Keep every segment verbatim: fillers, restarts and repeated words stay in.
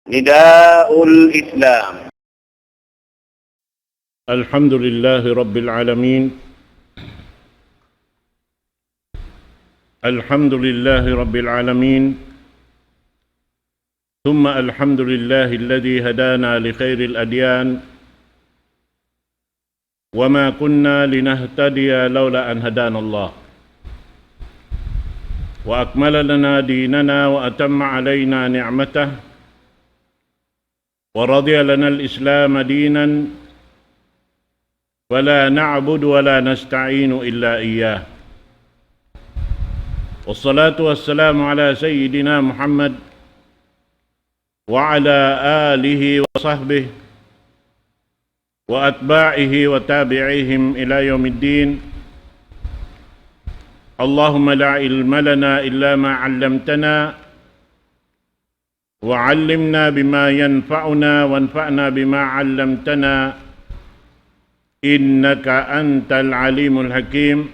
نداء الإسلام. الحمد لله رب العالمين. الحمد لله رب العالمين. ثم الحمد لله الذي هدانا لخير الأديان، وما كنا لنهتدي لولا أن هدانا الله، وأكمل لنا ديننا وأتم علينا نعمته، ورضي لنا الإسلام دينا، فلا نعبد ولا نستعين إلا إياه. والصلاة والسلام على سيدنا محمد وعلى آله وصحبه وأتباعه وتابعيهم إلى يوم الدين. اللهم لا علم لنا إلا ما علمتنا، وعلمنا بما ينفعنا، وانفعنا بما علمتنا، إنك أنت العليم الحكيم.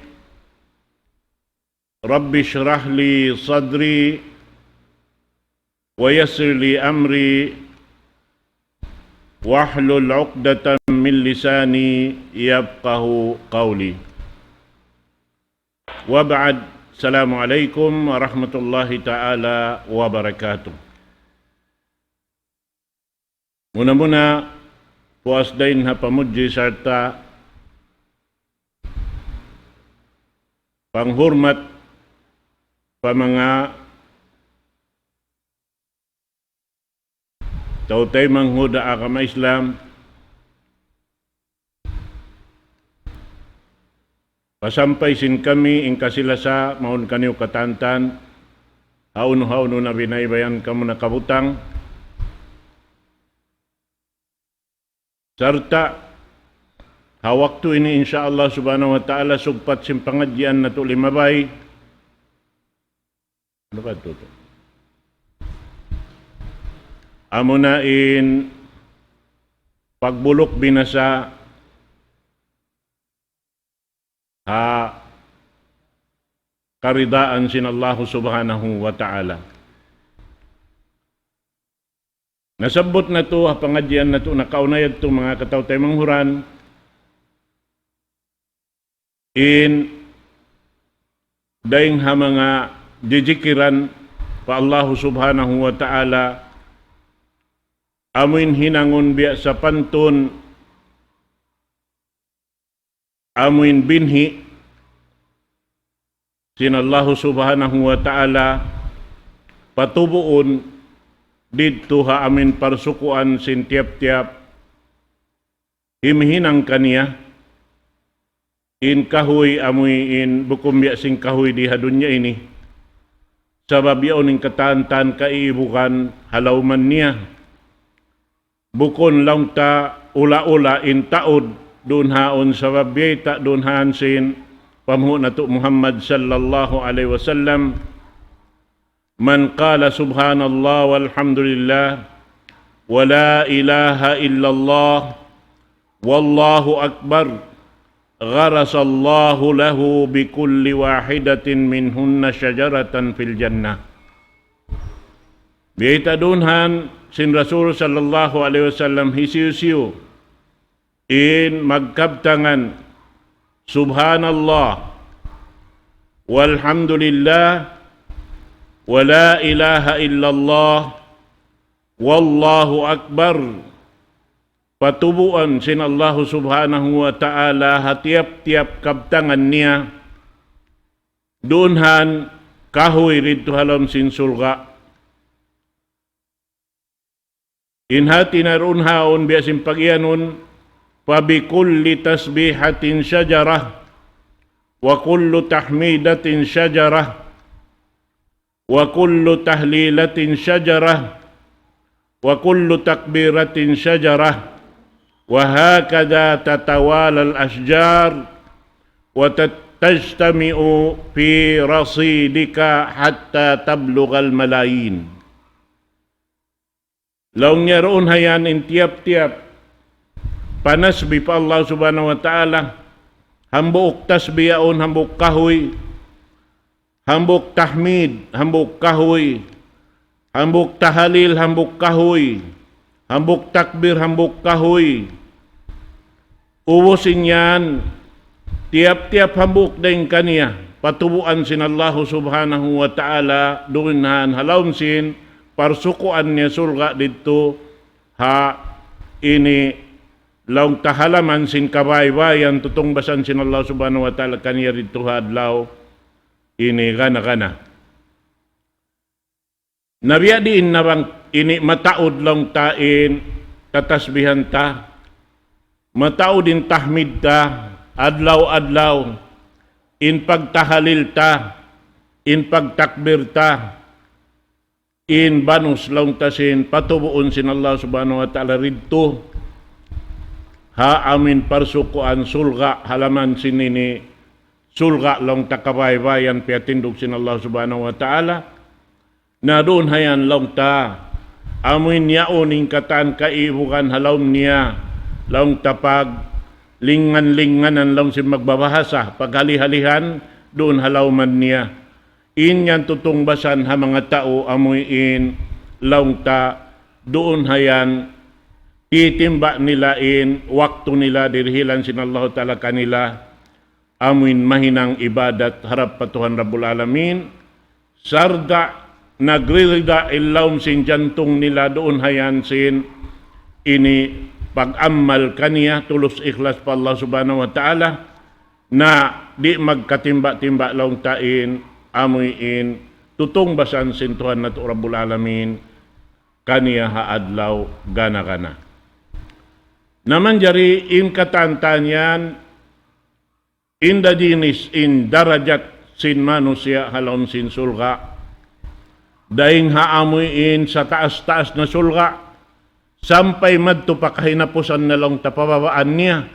رب اشرح لي صدري، ويسر لي أمري، واحلل عقدة من لساني يفقه قولي. وبعد، السلام عليكم ورحمة الله تعالى وبركاته. Muna-muna, puas dayn ha pamudji sarta' panghurmat pa manga tau taymanghud ha agama Islam, pasampay sin kami in kasi-lasa mawn kaniyu katantan, hawnu-hawnu na biyaybayan kamu nakabutang, sarta' ha waktu ini, insya Allah subhanahu wa ta'ala, sugpat sin pangadjian natu' limabay. Ano ba tutu? Amuna in pagbuluk binasa ha karidaan sin Allahu subhanahu wa ta'ala. Nasabbut natu' ha pangadjian natu' nakauna yadtu, manga kataw-taymanghuran, in dayng ha manga jijikiran pa Allahu subhanahu wa ta'ala, amuin hinangun biya' sapantun, amuin binhi' sin Allahu subhanahu wa ta'ala, patubuun didtu ha amuin parsukuan sin tiyap-tiyap himihinang kaniya, in kahuy amuin bukun biya' sin kahuy di ha dunya ini. Sabab yaun in katantan kaiibugan ha lawman niya. Bukun laung ta ula-ula in taud duun haun, sabab biyayta' duun haun sin panghu' natu' Muhammad sallallahu alayhi wasallam, من قال سبحان الله والحمد لله ولا إله إلا الله والله أكبر غرس الله له بكل واحدة منهن شجرة في الجنة. Biyayta' duun haun sin Rasul sallallahu alayhi wasallam hisiyu-siyu in magkabtangan, Subhanallah, walhamdulillah, wa la ilaha illallah, wallahu akbar, patubuan sin Allahu subhanahu wa ta'ala ha tiyap-tiyap kabtangan niya, duun haun kahuy didtu ha lawm sin surga'. In hati niya duun haun biya' sin pag-iyanun, فبكل تسبيحة شجرة، وكل تحميدة شجرة، وكل تهليلة شجرة، وكل تكبيرة شجرة، وهكذا تتوالى الأشجار وتجتمع في رصيدك حتى تبلغ الملايين. Laung niya duun hayan in tiyap-tiyap panasbih pa Allah subhanahu wa ta'ala, hambuuk tasbih yaun, hambuuk kahuy, hambuuk tahmid, hambuuk kahuy, hambuuk tahalil, hambuuk kahuy, hambuuk takbir, hambuuk kahuy. Ubus in yan, tiyap-tiyap hambuuk dayn kaniya, patubuan sin Allahu Subhanahu wa Ta'ala, duun ha lawm sin parsukuan niya surga' didtu, ha ini laung ta halaman sin kabaybayan tutungbasan sin Allah Subhanahu wa Ta'ala kaniya didtu ha adlaw ini gana-gana. Na biya' diin na bang ini mataud laung ta in tatasbihan ta, mataud in tahmid ta, adlaw-adlaw, in pagtahalil ta, in pagtakbir ta, in banus laung ta sin patubuun sin Allah Subhanahu wa Ta'ala didtu, ha amuin parsukuan surga', halaman sin ini surga' laung ta kabaybayan piyatindug sin Allah Subhanahu wa Ta'ala. Na duun ha yan laung ta, amuin yaun in katan kaibugan ha lawm niya, laung ta paglingan-linganan laung sin magbabahasa, paghali-halihan, duun ha lawman niya. In yan tutungbasan ha manga tau amuin laung ta duun ha yan, titimba nila in waktu nila dirihilan sin Allahu Ta'ala kanila, amuin mahinang ibadat harap pa Tuhan Rabbul Alamin, sarta' nagririda in lawm sin jantung nila duun ha yan sin ini pag-amal kaniya tulus ikhlas pa Allah Subhanahu wa Ta'ala, na di' magkatimba-timba laung ta in amuin tutungbasan sin Tuhan natu' Rabbul Alamin kaniya ha adlaw gana-gana. Na manjari in katan-katan yan, in da jinis in darajat sin manusiya' ha lawm sin surga'. Dayn ha amuin sataas-taas na surga', sampay madtu pa kahinapusan na laung ta pababaan niya.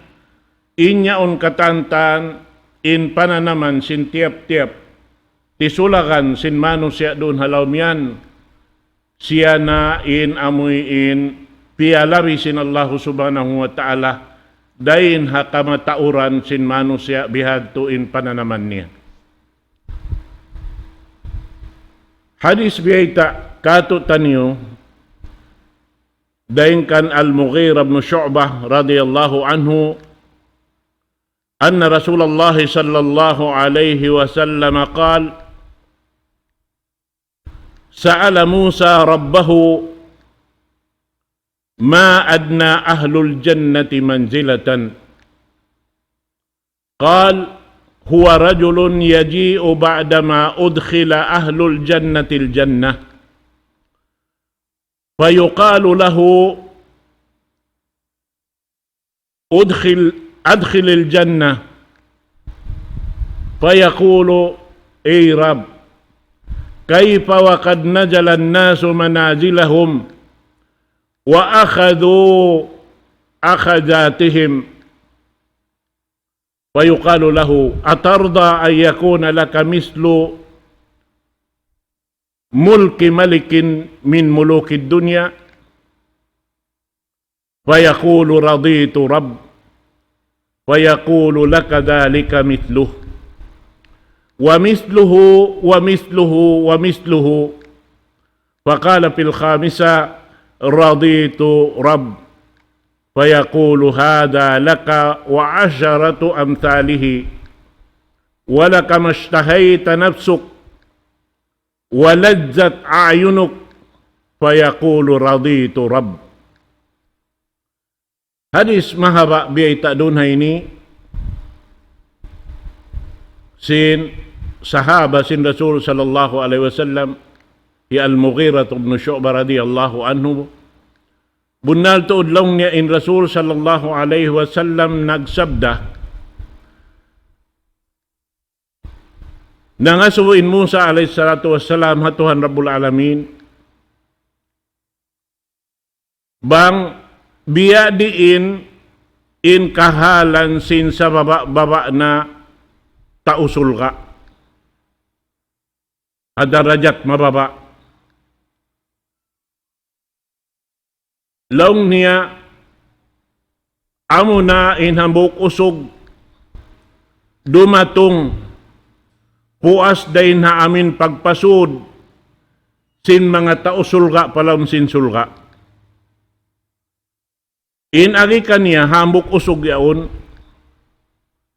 In yaun katan-katan in pananaman sin tiyap-tiyap tisulagan sin manusiya' duun ha lawm yan, siya na in amuin piyalabi sin Allahu Subhanahu wa Ta'ala, dayn ha kamatauran sin manusiya' bihadtu in pananaman niya. Hadis biyayta' kātu'niyu, dayn kan Al-Mughirah bin Shu'bah radiyallahu anhu, أن رسول الله صلى الله عليه وسلم قال: سأل موسى ربه: ما أدنى أهل الجنة منزلة؟ قال: هو رجل يجيء بعدما أدخل أهل الجنة الجنة، فيقال له: أدخل، أدخل الجنة. فيقول: أي رب، كيف وقد نزل الناس منازلهم وأخذوا أخذاتهم؟ فيقال له: أترضى أن يكون لك مثل ملك ملك من ملوك الدنيا؟ فيقول: رضيت رب. فيقول: لك ذلك مثله ومثله ومثله ومثله. فقال في الخامسة: رضيت رب. فيقول: هذا لك وعشرة أمثاله، ولك ما اشتهيت نفسك ولذت أعينك، فيقول: رضيت رب. Hadis mahaba' biyayta' duun ha ini sin sahaba sin Rasul sallallahu alayhi wasallam, hi Al-Mughirah bin Shu'bah radiyallahu anhu. Bunnal tuud laung niya in Rasul sallallahu alayhi wasallam nagsabda, nangasubu in Musa alayhi salatu wassalam ha Tuhan Rabbul Alamin, bang biya' diin in kahalan sin sababa'-baba' na tau surga'. Ha darajat mababa'. Laung niya, amuna in hambuuk usug dumatung puas dayn ha amuin pagpasud sin manga tau surga' pa lawm sin surga'. In agi kaniya hambuuk usug yaun,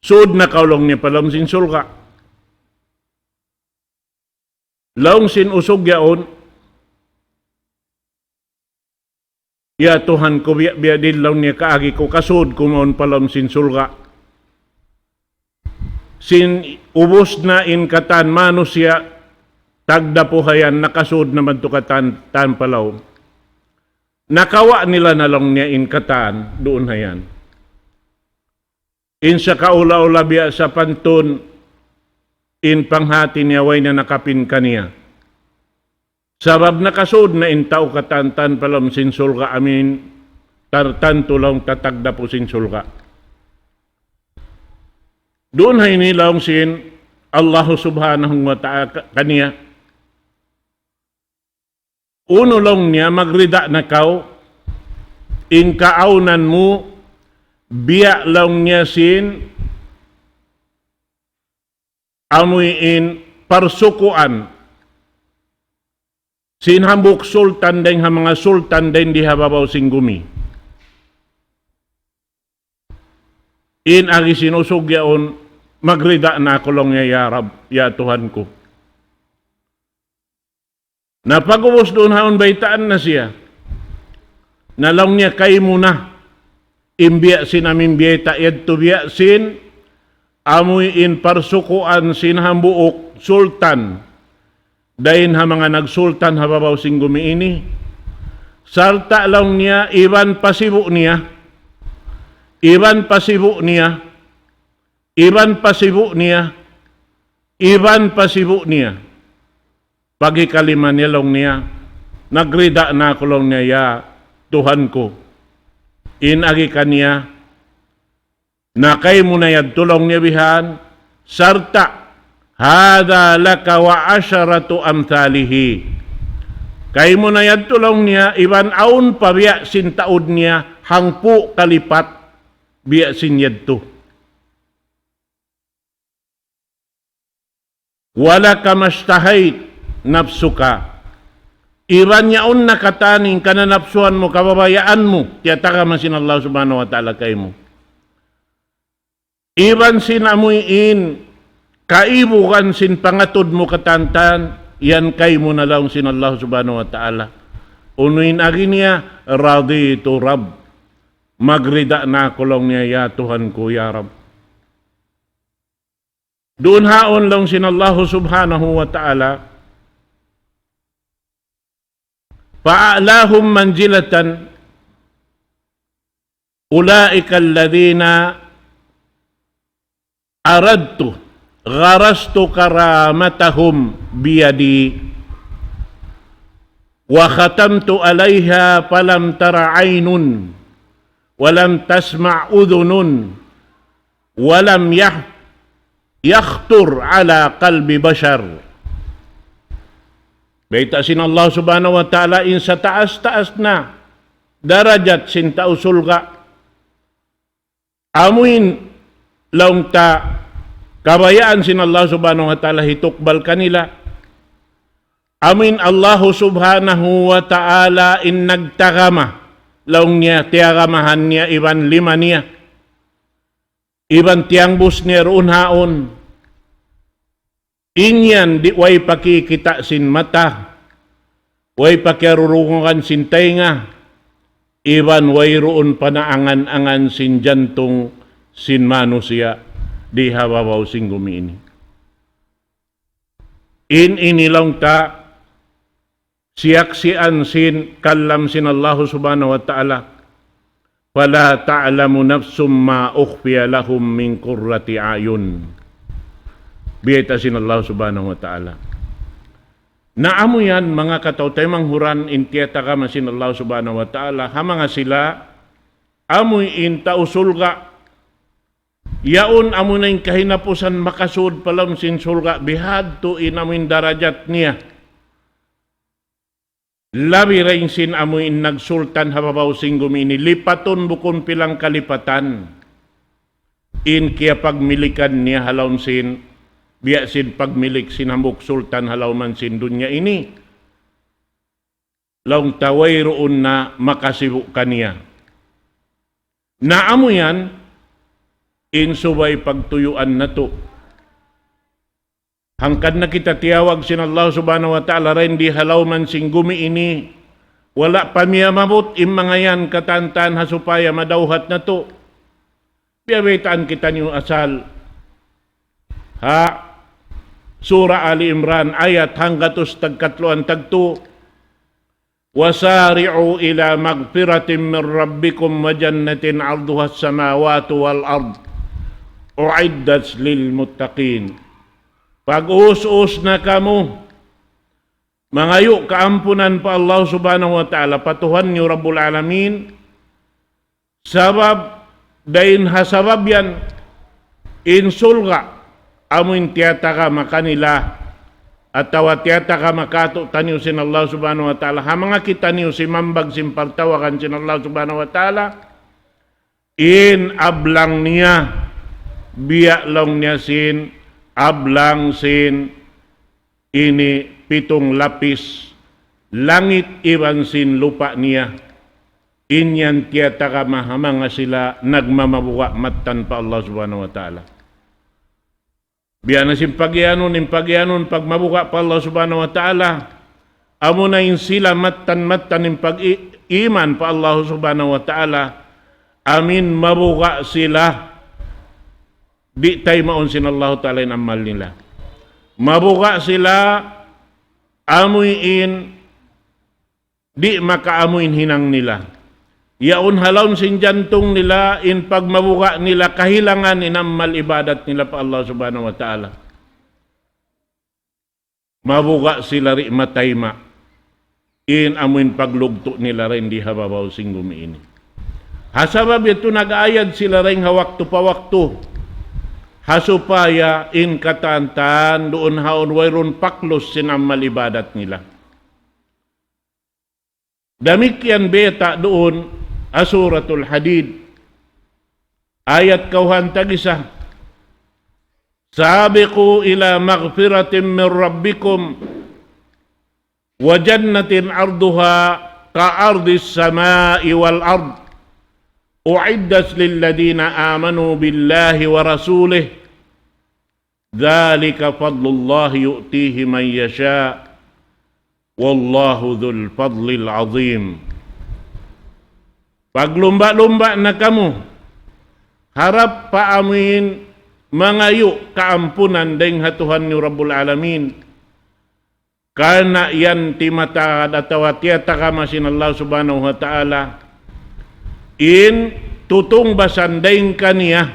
sud na kaw laung niya pa lawm sin surga'. Laung sin usug yaun, "Ya Tuhan ku, biya'-biya' diin laung niya kaagi ku kasud ku mawn pa lawm sin surga'. Sin ubus na in katan manusiya', tagdapu hayan nakasud na madtu katan, tan pa lawm. Nakawa' nila na laung niya in katan duun hayan." In sakaula-ula biya' sapantun in panghati niya way na nakapin kaniya. Sabab nakasud na in tau katan-katan pa lawm sin surga' amuin tar-, tantu laung ta tagdapu sin surga'. Duun ha ini laung sin Allahu Subhanahu wa Ta'ala ka-, kaniya. Unu laung niya, magrida na kaw, in kaawnan mu, biya' laung niya sin, amuin parsukuan, sin hambuuk sultan dayn ha manga sultan dayn di ha babaw sin gumi. In agi sin usug yaun, magrida na aku laung niya, "Ya Rabb, ya Tuhan ku." Na pag'ubus duun haun baytaan na siya. Na laung niya kaymu na. In biya' sin amuin biyayta' yadtu biya' sin amuin parsukuan sin hambuuk sultan. Dayn ha manga nagsultan ha babaw sin gumi ini. Sarta' laung niya iban pasibu' niya. Iban pasibu' niya. Iban pasibu' niya. Iban pasibu' niya. Pag'ikalima niya laung niya, "Nagrida na aku laung niya, ya Tuhan ku." In agi kaniya, "Na kaymu na yadtu laung niya bihan, sarta', هذا لك وعشرة أمثاله. Kaymu na yadtu laung niya, iban awn pa biya' sin taud niya, hangpu' kalipat biya' sin yadtu." ولك ما اشتهت نفسك. Iban yaun na katan in kananapsuan mu, kababayaan mu, tiyatagama sin Allah Subhanahu wa Ta'ala kaymu. Iban sin amuin kaibugan sin pangatud mu katan-katan, yan kaymu na laung sin Allah Subhanahu wa Ta'ala. Unu in agi niya, رضيت رب. Magrida na aku laung niya, ya Tuhan ku, ya Rabb. Duun haun laung sin Allahu Subhanahu wa Ta'ala, فأعلاهم منزلة أولئك الذين أردت غرست كرامتهم بيدي وختمت عليها فلم تر عين ولم تسمع أذن ولم يح-، يخطر على قلب بشر. Bayta' sin Allah Subhanahu wa Ta'ala in sataas-taas na darajat sin tau surga'. Amuin laung ta kabayaan sin Allah Subhanahu wa Ta'ala hitukbal kanila. Amuin Allah Subhanahu wa Ta'ala in nagtagama. Laung niya tiyagamahan niya iban lima niya. Iban tiyangbus niya duun haun. In yan di' way pa kikita' sin mata, way pa kiyarurungugan sin taynga, iban wayruun pa naangan-angan sin jantung sin manusiya' di ha babaw sin gumi ini. In ini laung ta siyaksian sin kalam sin Allahu Subhanahu wa Ta'ala, فلا تعلم نفس ما أخفي لهم من قرة أعين. Bayta' sin Allah Subhanahu wa Ta'ala. Na amu yan, manga kataw-taymanghuran, in tiyatagama sin Allah Subhanahu wa Ta'ala ha manga sila, amu in tau surga', yaun amu na in kahinapusan makasud pa lawm sin surga', bihadtu in amu in darajat niya. Labi dayn sin amu in nagsultan ha babaw sin gumi ini, lipatun bukun pilang kalipatan in kiyapagmilikan niya ha lawm sin, biya' sin pagmilik sin hambuuk sultan ha lawm sin dunya ini. laung ta wayruun na makasibu' kaniya. Na amu yan, in subay pagtuyuan natu'. Hangkan na kita tiyawag sin Allah Subhanahu wa Ta'ala dayn di ha lawm sin gumi ini, wala' pa miyamabut in manga yan katantan ha supaya madawhat natu'. Biya' baytaan kitaniyu asal ha Surah Ali Imran, ayat hanggatus tagkatluan tagtu, وسارعوا إلى مغفرة من ربكم وجنة عرضها السماوات والأرض أعدت للمتقين. Pag-us-us na kamu, mangayu' kaampunan pa Allah Subhanahu wa Ta'ala, pa Tuhan niyu Rabbul Alamin, sabab, dayn ha sabab yan, in surga', amu in tiyatagama kanila, atawa tiyatagama kātu'niyu sin Allah Subhanahu wa Ta'ala, ha manga kitaniyu simambag sin partawagan sin Allah Subhanahu wa Ta'ala, in ablang niya, biya' laung niya sin ablang sin ini pitung lapis, langit iban sin lupa' niya, in yan tiyatagama ha manga sila nagmamabuga' mattan pa Allah Subhanahu wa Ta'ala. Biya' na sin pagiyanun, in pagiyanun, pagmabuga' pa Allah Subhanahu wa Ta'ala, amuna in sila mattan-mattan in pag-i-, iman pa Allah Subhanahu wa Ta'ala, amu in mabuga' sila, di' taymaun sin Allah Ta'ala in amal nila. Mabuga' sila, amu in di' makaamu in hinang nila. Yaun ha lawm sin jantung nila, in pagmabuga' nila, kahilangan in amal ibadat nila pa Allah Subhanahu wa Ta'ala. Mabuga' sila di' matayma' in amu in paglugtu' nila dayn di ha babaw sin gumi ini. Ha sabab yadtu nag-aayad sila dayn ha waktu pa waktu. Ha supaya in katantan duun haun wayruun paklus sin amal ibadat nila. Damikkiyan bayta' duun ha Suratul Hadid, ayat kawhaan tag-isa, سابقوا إلى مغفرة من ربكم وجنة عرضها كعرض السماء والأرض أعدت للذين آمنوا بالله ورسوله ذلك فضل الله يؤتيه من يشاء والله ذو الفضل العظيم. Paglumba'-lumba' na kamu, harap pa amuin mangayu' kaampunan dayn ha Tuhan niyu Rabbul Alamin. Karna' yan timatagan atawa tiyatagama sin Allah Subhanahu wa Ta'ala in tutungbasan dayn kaniya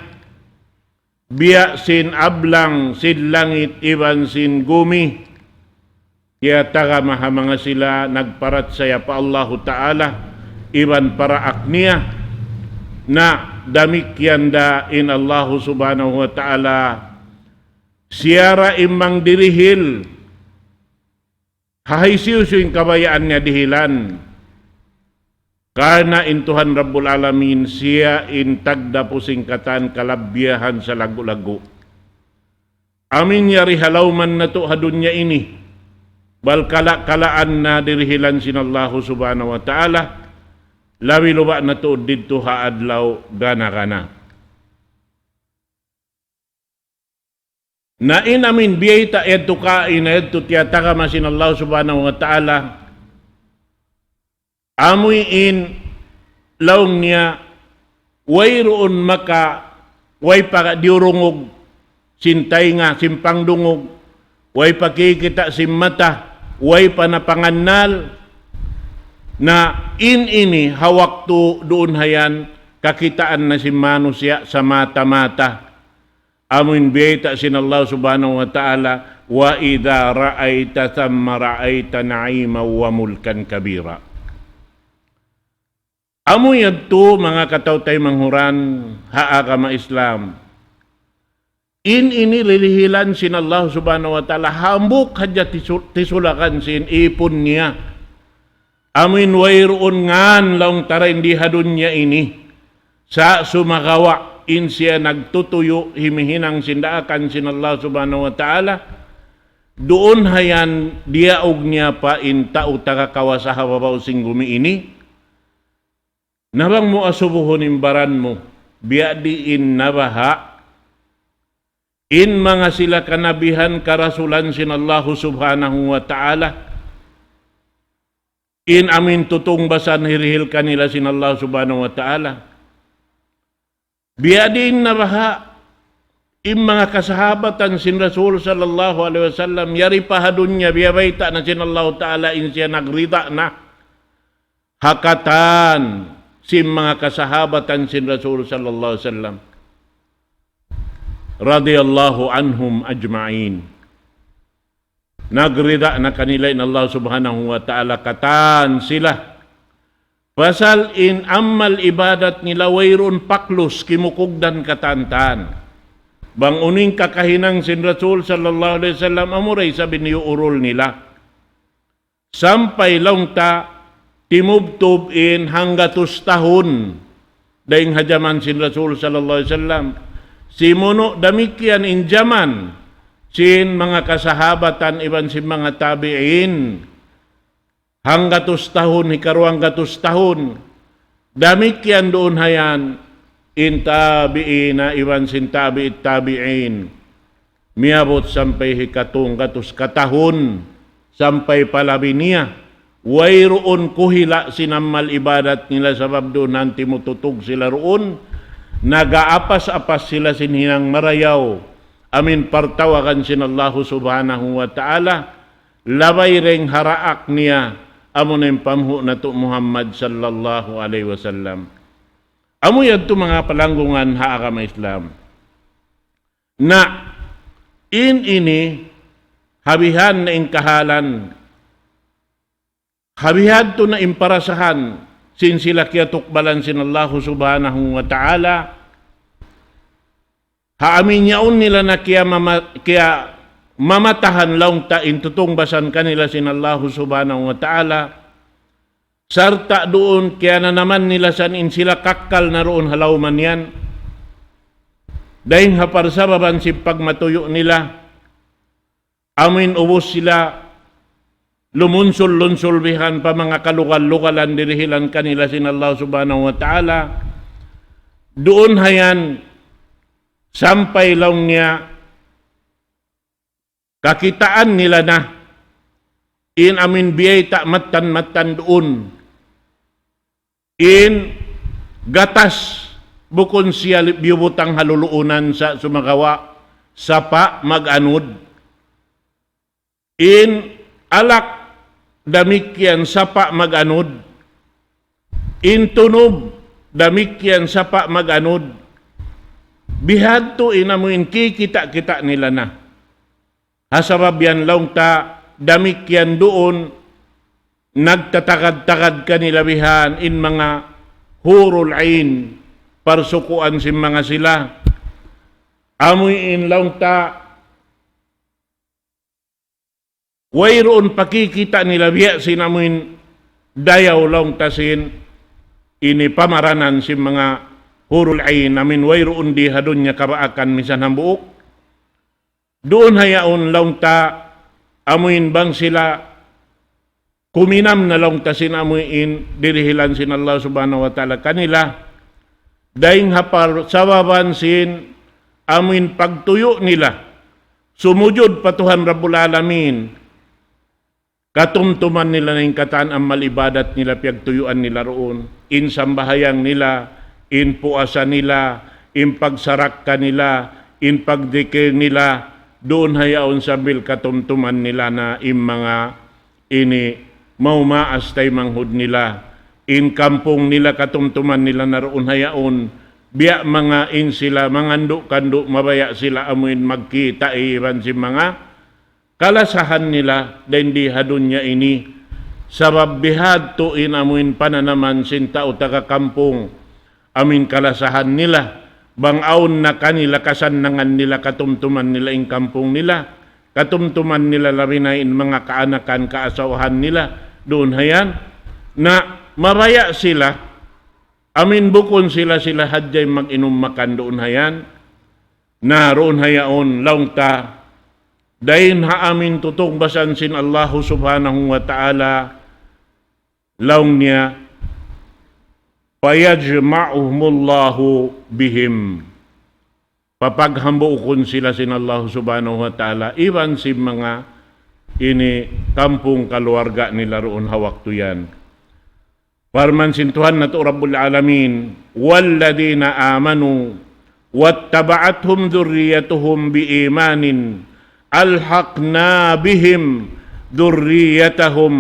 biya' sin ablang sin langit iban sin gumi. Tiyatagama ha manga sila nagparachaya pa Allahu Ta'ala iban paraak niya. Na damikkiyan da in Allahu Subhanahu wa Ta'ala, siya ra in mangdirihil ha hisiyu-siyu in kabayaan niya dihilan. Karna' in Tuhan Rabbul Alamin, siya in tagdapu sin katan kalabbiyahan salaggu'-laggu'. Amu in yari ha lawm natu' ha dunya ini, bal kala'-kalaan na dirihilan sin Allahu Subhanahu wa Ta'ala, labi-labi na tuud didtu ha adlaw gana-gana. Na in amuin biyayta' yadtu kaina yadtu tiyatagama sin Allah Subhanahu wa Ta'ala, amuin laung niya, wayruun maka, way pa diyurungug sin taynga, sin pangdungug, way pa kikita' sin mata, way pa napangannal, na in ini ha waktu duun hayan kakitaan na sin manusiya' sa mata-mata. Amuin biyayta' sin Allah Subhanahu wa Ta'ala, وإذا رأيت ثم رأيت نعيما وملكا كبيرا. Amu yadtu manga kataw-taymanghuran ha agama Islam. In ini dirihilan sin Allah Subhanahu wa Ta'ala hambuuk hadja tisu-, tisulakan sin ipun niya. Amuin wayruun ngan laung ta dayn di ha dunya ini. Sa' sumagawa' in siya nagtutuyu' himihinang sin daakan sin Allah Subhanahu wa Ta'ala. Duun hayan diyaug niya pa in tau taga kawasa ha babaw sin gumi ini. Na bang mu asubuhun in baran mu, biya' diin na baha' in manga sila kanabihan karasulan sin Allahu Subhanahu wa Ta'ala, in amin tutungbasan hirihil kanila sin Allah Subhanahu wa Ta'ala. Biya' diin na baha' in manga kasahabatan sin Rasul sallallahu alayhi wasallam, yari pa ha dunya, biya' bayta' na sin Allah Ta'ala in siya nagrida na ha katan sin manga kasahabatan sin Rasul sallallahu alayhi wasallam. Radiyallahu anhum ajma'in. Nagrida na kanila in Allah Subhanahu wa Ta'ala katan sila. Pasal in amal ibadat nila wayruun paklus kimukugdan katan-katan. Bang unu in kakahinang sin Rasul sallallahu alayhi wasallam, amura isab in iyuurul nila. Sampay laung ta timubtub in hanggatus tahun dayn ha jaman sin Rasul sallallahu alayhi wasallam. Simunu' damikkiyan in jaman sin manga kasahabatan iban sin manga tabi'in. Hanggatus tahun, hikaruwanggatus tahun. Damikkiyan duun hayan in tabi'ina iban sin tabi'it tabi'in. Miyabut sampay hikatunggatus katahun, sampay pa labi niya. Wayruun kuhila' sin amal ibadat nila sabab duun hanti mututug sila duun. Nag-aapas-apas sila sin hinang marayaw. Amin partawagan sin Allahu Subhanahu wa Ta'ala. Labay dayn ha daak niya, amuna in panghu' natu' Muhammad sallallahu alayhi wasallam. Amu yadtu manga palanggungan ha agama Islam. Na in ini, ha bihan na in kahalan, ha bihadtu na in parasahan, sin sila kiyatukbalan sin Allahu Subhanahu wa Ta'ala, ha amin yaun nila na kiyamama-, kiyamamatahan laung ta in tutungbasan kanila sin Allahu Subhanahu wa Ta'ala, sarta' duun kiyananaman nila san in sila kakkal na duun ha lawman yan. Dayn ha parsababan sin pagmatuyu' nila, amuin ubus sila lumunsul-lunsul bihan pa manga kalugal-lugalan dirihilan kanila sin Allah Subhanahu wa Ta'ala. Duun hayan sampay laung niya kakitaan nila na in amuin biyayta' mattan-mattan duun. In gatas bukun siya li-, biyubutang ha luluunan sa sumagawa' sapa' mag-anud. In alak damikkiyan sapa' mag-anud. In tunub damikkiyan sapa' mag-anud. Bihadtu in amuin kikita'-kita' nila na. Ha sabab yan laung ta damikkiyan duun nagtatagad-tagad kanila bihan in manga hurul ain, parsukuan sin manga sila. Amuin laung ta wayruun pakikita' nila biya' sin amuin dayaw laung ta sin ini pamaranan sin manga hurul ain amuin wayruun di ha dunya kabaakan misan hambuuk. Duun hayaun laung ta amuin bang sila kuminam na laung ta sin amuin dirihilan sin Allah Subhanahu wa Ta'ala kanila. Dayn ha parsababan sin amuin pagtuyu' nila sumujud pa Tuhan Rabbul Alamin. Katumtuman nila na in katan amal ibadat nila piyagtuyuan nila duun. In sambahayang nila, in puasa nila, in pagsarakka nila, in pagdikir nila, duun hayaun sambil katumtuman nila na in manga ini maumaas taymanghud nila. In kampung nila katumtuman nila na duun hayaun. Biya' manga in sila mangandu'-kandu' mabaya' sila amuin magkita' iban sin manga kalasahan nila dayn di ha dunya ini. Sabab bihadtu in amuin pananaman sin tau taga kampung. Amuin kalasahan nila. Bang awn na kanila kasannangan nila, katumtuman nila in kampung nila. Katumtuman nila labi na in manga kaanakan, kaasawahan nila. Duun hayan. Na mabaya' sila. Amuin bukun sila, sila hadja in mag-inum makan duun hayan. Na duun hayaun laung ta Dayn ha amin tutungbasan sin Allahu Subhanahu wa Ta'ala, laung niya, فَيَجْمَعُهُمُ اللَّهُ بِهِمْ. Papaghambuukun sila sin Allahu Subhanahu wa Ta'ala, iban sin manga ini kampung kaluarga nila duun ha waktu yan. Parman sin Tuhan natu' Rabbul Alamin, وَالَّذِينَ آمَنُوا وَاتَّبَعَتْهُمْ ذُرِّيَّتُهُم بِإِيمَانٍ أَلْحَقْنَا بِهِمْ ذُرِّيَّتَهُمْ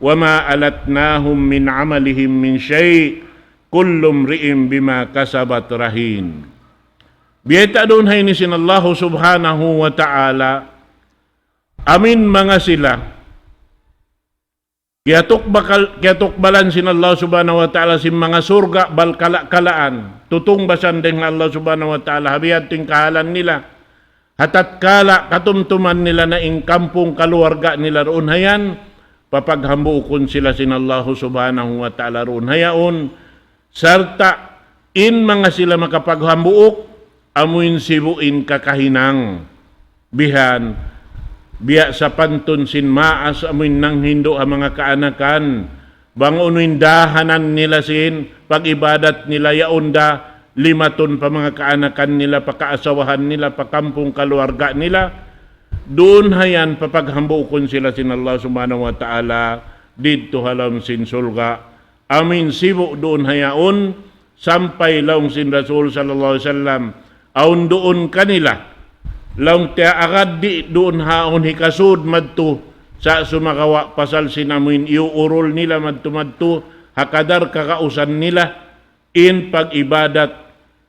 وَمَا أَلَتْنَاهُم مِّنْ عَمَلِهِم مِّن شَيْءٍ كُلُّ امْرِئٍ بِمَا كَسَبَ رَهِينٌ. Biyayta' duun ha ini sin Allahu Subhanahu wa Ta'ala, amin manga sila kiyatukbakal, kiyatukbalan sin Allah Subhanahu wa Ta'ala sin manga surga' bal kala-kalaan. Tutungbasan dayn ha Allah Subhanahu wa Ta'ala ha bihadtu in kahalan nila. Ha tatkala katumtuman nila na in kampung kaluarga nila duun ha yan, papaghambuukun sila sin Allah Subhanahu wa Ta'ala duun ha yaun. Sarta' in manga sila makapaghambuuk, amuin sibu' in kakahinang. Bihan, biya' sapantun sin maas amuin nanghindu' ha manga kaanakan. Bang unu in dahanan nila sin pag-ibadat nila yaun da limatun pa manga kaanakan nila, pa kaasawahan nila, pa kampung kaluarga nila. Duun ha yan papaghambuukun sila sin Allah Subhanahu wa Ta'ala didtu ha lawm sin surga'. Amuin sibu' duun ha yaun, sampay laung sin Rasul sallallahu alayhi wasallam, awn duun kanila, laung ta agad di' duun ha yaun hikasud madtu, sa' sumagawa' pasal sin amuin iyuurul nila madtu-madtu, ha kadar kagausan nila, in pag-ibadat,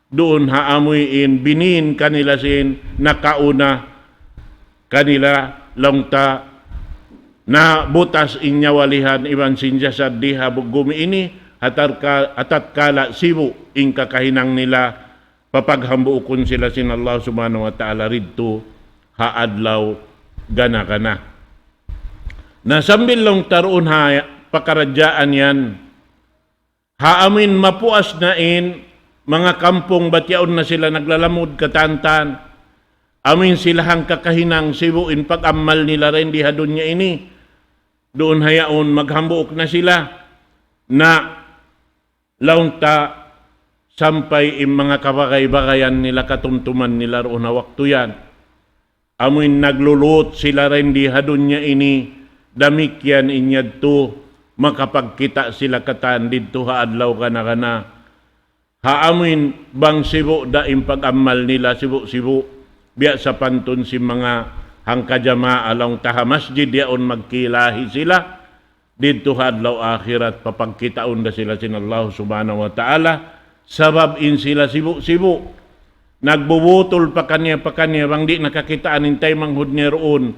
duun ha amuin binin kanila sin nakauna kanila laung ta nabutas in nyawa lihan iban sin jasad di ha gumi ini, ha tarka-, ha tatkala sibu' in kakahinang nila, papaghambuukun sila sin Allah Subhanahu wa Ta'ala didtu ha adlaw gana-gana. Na sambil laung ta duun ha pakaradjaan yan, ha amuin mapuas na in manga kampung bat yaun na sila naglalamud katantan. Amuin sila hangkakahinang sibu' in pag-amal nila dayn di ha dunya ini. Duun ha yaun maghambuuk na sila. Na laung ta sampay in manga kabagay-bagayan nila katumtuman nila duun ha waktu yan. Amuin naglulut sila dayn di ha dunya ini, damikkiyan in yadtu, makapagkita' sila katan didtu ha adlaw gana-gana. Ha amuin bang sibu' da in pag-amal nila sibu'-sibu', biya' sapantun sin manga hangkajamaa laung ta ha masjid yaun magkilahi sila, didtu ha adlaw akhirat, papagkitaun da sila sin Allah Subhanahu wa Ta'ala, sabab in sila sibu'-sibu', nagbubutul pakaniya-pakaniya, bang di' nakakitaan in taymanghud niya duun,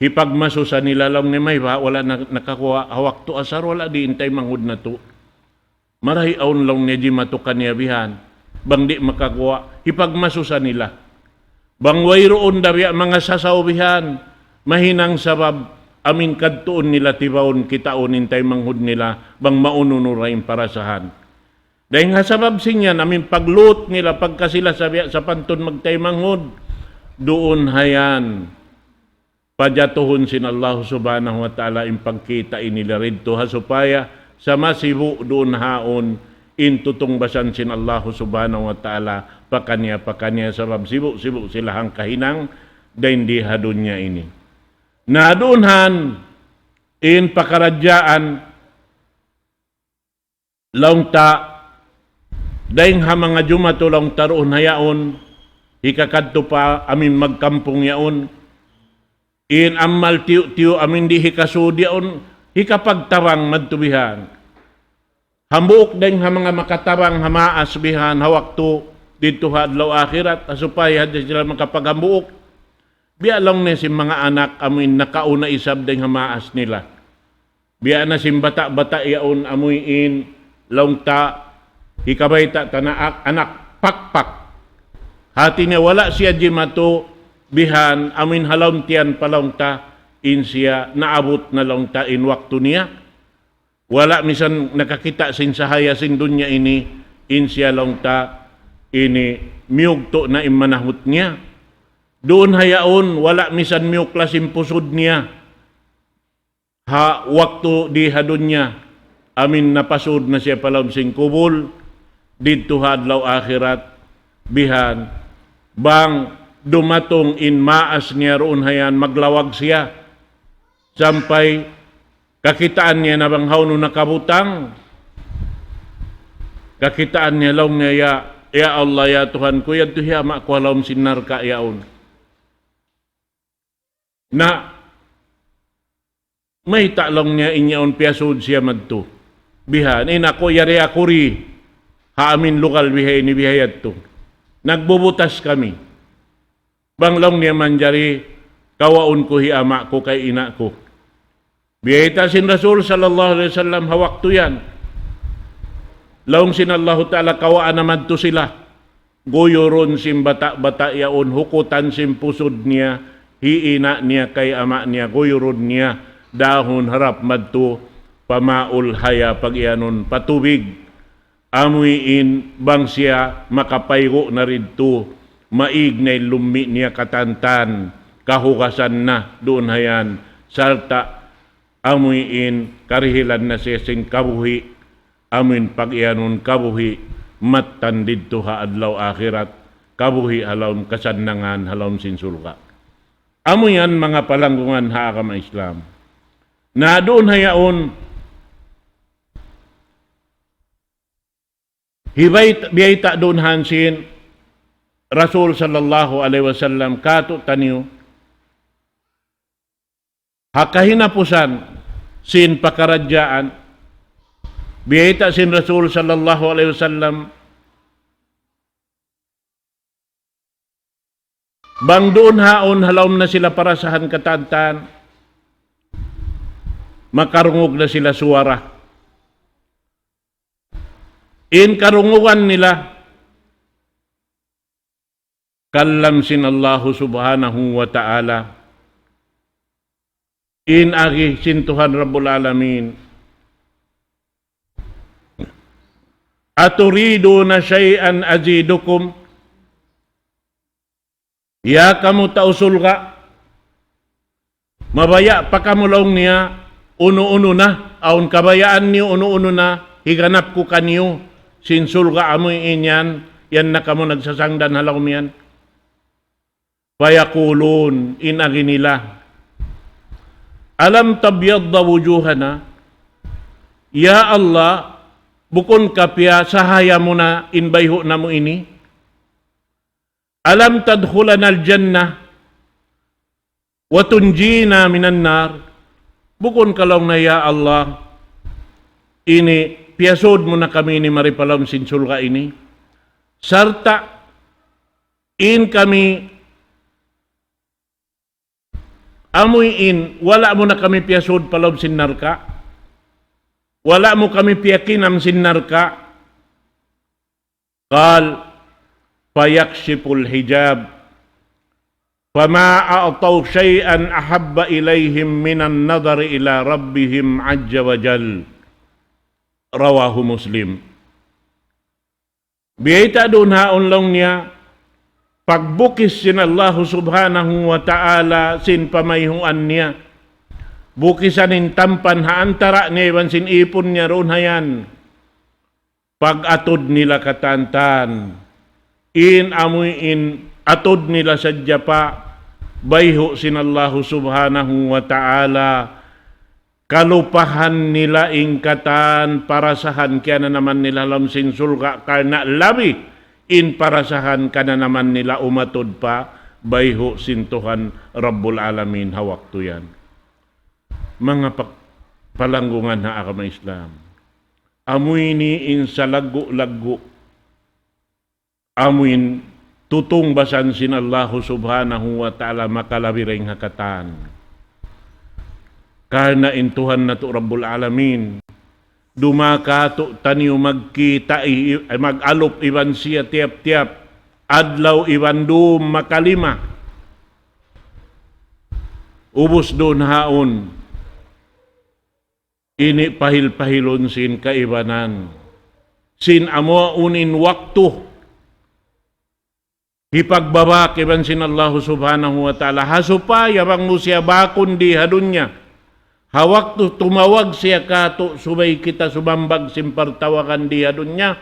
hipagmasusa nila laung niya, "Mayta' wala' na-, nakaguwa' ha waktu asar, wala' di in taymanghud natu'." Marayaw awn laung niya jimatu kaniya bihan. Bang di' makaguwa', hipagmasusa nila. Bang wayruun da biya' manga sasaw bihan, mahinang sabab amuin kadtuun nila tibaun kitaun in taymanghud nila, bang maunu-unu da in parasahan. Dayn ha sabab sin yan, amuin paglut nila pagka sila sa biya' sapantun magtaymanghud, duun ha yan pajatuhun sin Allah Subhanahu wa Ta'ala in pagkita' nila didtu ha supaya sa masibu' duun ha yaun in tutungbasan sin Allah Subhanahu wa Ta'ala pakaniya-pakaniya sabab sibu'-sibu' sila hangkahinang dayn di ha dunya ini. Na duun ha yan in pakaradjaan laung ta, dayn ha manga jumatu laung ta duun ha yaun, hikakadtu pa amuin magkampung yaun, in amal tiyu'-tiyu' amuin di' hikasud yaun, hikapagtabang madtu bihan. Hambuuk dayn ha manga makatabang ha maas bihan ha waktu didtu ha adlaw akhirat, ha supaya hadja sila makapaghambuuk. Biya' laung niya sin manga anak amuin nakauna isab dayn ha maas nila. Biya' na sin bata'-bata' yaun amuin laung ta hikabayta' ta na ak-, anak pakpak. Hati niya wala' siya jimatu bihan amuin ha lawm tiyan pa laung ta in siya naabut na laung ta in waktu niya. Wala' misan nakakita' sin sahaya sin dunya ini in siya laung ta ini miyugtu' na in manahut niya. Duun ha yaun, wala' misan miyuklas in pusud niya ha waktu di ha dunya, amuin napasud na siya pa lawm sin kubul, didtu ha adlaw akhirat, bihan, bang dumatung in maas niya duun ha yan, maglawag siya, sampay kakitaan niya na bang hawnu nakabutang, kakitaan niya laung niya, "Ya, ya Allah, ya Tuhan ku, yadtu hi ama' ku ha lawm sin narka' yaun." Na, mayta' laung niya in yaun piyasud siya madtu. Bihan, in aku, yari aku di ha amuin lugal bihaini, bihayadtu. Nagbubutas kami. Bang laung niya manjari, kawaun ku hi ama' ku kay ina' ku. Biyayta' sin Rasul sallallahu alayhi wasallam ha waktu yan. Laung sin Allahu Ta'ala, kawaa na madtu sila. Guyurun sin bata'-bata' yaun, hukutan sin pusud niya, hi ina' niya kay ama' niya, guyurun niya, dahun harap madtu, pa ma'ul haya, pagiyanun, pa tubig. Amuin bang siya makapaygu' na didtu, maig na in lummi' niya katantan, kahugasan na duun ha yan, sarta' amuin karihilan na siya sin kabuhi', amuin pagiyanun kabuhi', mattan didtu ha adlaw akhirat, kabuhi' ha lawm kasannangan, ha lawm sin surga'. Amu yan manga palanggungan ha agama Islam. Na duun ha yaun, hibayt-, biyayta' duun ha yan sin Rasul sallallahu alayhi wasallam kātu'niyu, ha kahinapusan sin pakaradjaan, biyayta' sin Rasul sallallahu alayhi wasallam, bang duun ha yaun ha lawm na sila parasahan katantan, makarungug na sila suwara. In karungugan nila, kalam sin Allahu Subhanahu wa Ta'ala. In agi sin Tuhan Rabbul Alamin, أتريدون شيئا أزيدكم. Ya kamu tau surga', mabaya' pa kamu laung niya, unu-unu na, awn kabayaan niyu unu-unu na, higanap ku kaniyu, sin surga' amuin yan, yan na kamu nagsasangdan ha lawm yan. فيقولون, in agi nila, ألم تبيض وجوهنا. Ya Allah, bukun ka piyasahaya mu na in bayhu' namu' ini? ألم تدخلنا الجنة وتنجينا من النار. Bukun ka laung niya, ya Allah, ini piyasud mu na kami ini mari pa lawm sin surga' ini. Sarta' in kami amuin, wala' mu na kami piyasud pa lawm sin narka'. Wala' mu kami piyakinam sin narka'. قال: فيكشف الحجاب، فما أعطوا شيئا أحب إليهم من النظر إلى ربهم عز وجل. رواه مسلم. Biyayta' duun ha yaun laung niya, pagbukis sin Allahu Subhanahu wa Ta'ala sin pamayhuan niya. Bukisan in tampan ha antara' niya iban sin ipun niya duun ha yan. Pag-atud nila katantan, in amuin atud nila sadja pa bayhu' sin Allahu Subhanahu wa Ta'ala, kalupahan nila in katan parasahan kiyananaman nila ha lawm sin surga', karna' labi in parasahan kananaman nila umatud pa bayhu' sin Tuhan Rabbul Alamin ha waktu yan. Manga pa-, palanggungan ha agama Islam, amu ini in salaggu'-laggu' amuin tutungbasan sin Allahu Subhanahu wa Ta'ala makalabi dayn ha katan. Karna' in Tuhan natu' Rabbul Alamin, dumatung katu'niyu magkita' i-, mag-alup iban siya tiyap-tiyap adlaw iban dum makalima. Ubus duun ha yaun, ini pahil-pahilun sin kaibanan sin amu yaun in waktu. hipagbabak iban sin Allahu Subhanahu wa Ta'ala. Ha supaya bang mu siya bakun di ha dunya, ha waktu tumawag siya kātu', subay kita sumambag sin partawagan di ha dunya.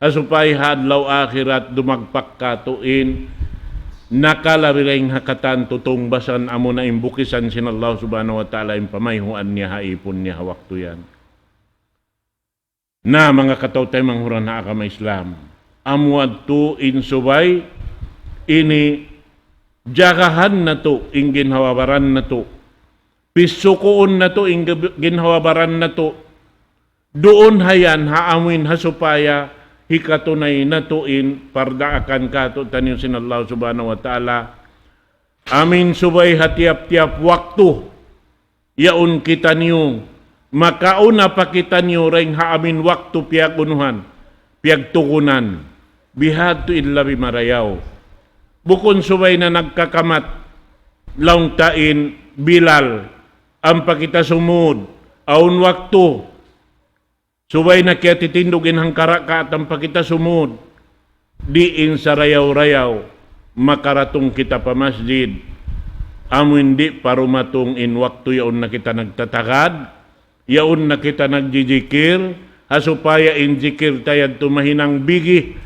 Ha supaya ha adlaw akhirat dumagpak kātu' in nakalabi dayn ha katan tutungbasan, amuna in bukisan sin Allah Subhanahu wa Ta'ala in pamayhuan niya ha ipun niya ha waktu yan. Na, manga kataw-taymanghuran ha agama Islam, amu yadtu in subay ini jagahan natu' in ginhawa-baran natu', pisukuun natu' in gab-, ginhawa-baran natu', duun ha yan ha amuin ha supaya hikatunay natu' in pardaakan kātu'niyu sin Allah Subhanahu wa Ta'ala. Amuin subay ha tiyap-tiyap waktu, yaun kitaniyu, makauna pa kitaniyu dayn ha amuin waktu piyagunuhan, piyagtugunan, bihadtu in labi marayaw. Bukun subay na nagkakamat, laung ta in Bilal, ampa kita sumud, awn waktu, subay na kiyatitindug in hangka rakaat ampa kita sumud. Di' in sarayaw-rayaw makaratung kita pa masjid, amuin di' pa dumatung in waktu yaun na kita nagtatagad, yaun na kita nagjijikir, ha supaya in jikir ta yadtu mahinang bigi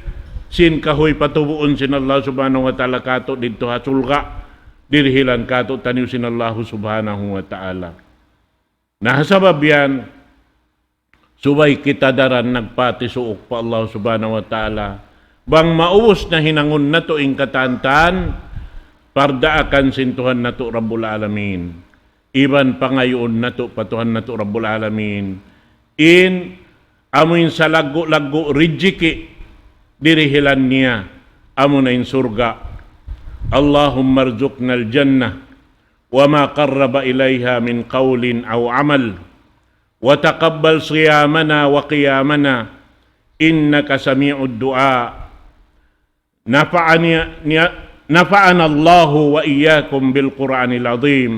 sin kahuy patubuun sin Allah Subhanahu wa Ta'ala kātu' didtu ha surga', dirihilan kātu'niyu sin Allah Subhanahu wa Ta'ala. Na, ha sabab yan, subay kita daran nagpatisuuk pa Allah Subhanahu wa Ta'ala. Bang maubus na hinangun natu' in katan-katan, pardaakan sin Tuhan natu' Rabbul Alamin. Iban pangayuun natu' pa Tuhan natu' Rabbul Alamin. In, amuin salaggu'-laggu' rijiki' dirihilan niya, amuna in surga'. اللهم ارزقنا الجنة وما قرب إليها من قول أو عمل. وتقبل صيامنا وقيامنا إنك سميع الدعاء. نفعني، نفعنا الله وإياكم بالقرآن العظيم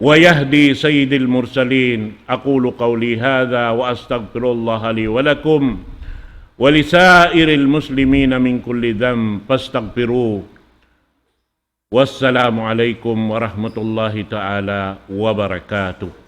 ويهدي سيد المرسلين. أقول قولي هذا وأستغفر الله لي ولكم ولسائر المسلمين من كل ذنب فاستغفروه. والسلام عليكم ورحمة الله تعالى وبركاته.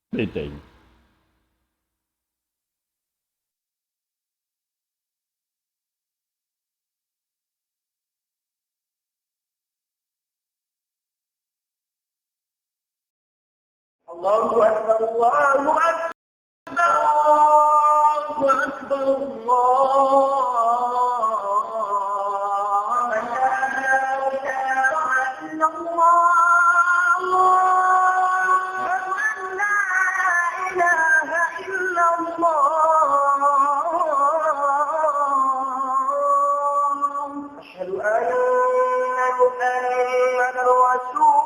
Bitaw. الله أكبر، الله أكبر، الله أكبر، الله أكبر. أشهد أن لا إله إلا الله. أشهد أن لا إله إلا الله. أشهد أن محمدا رسول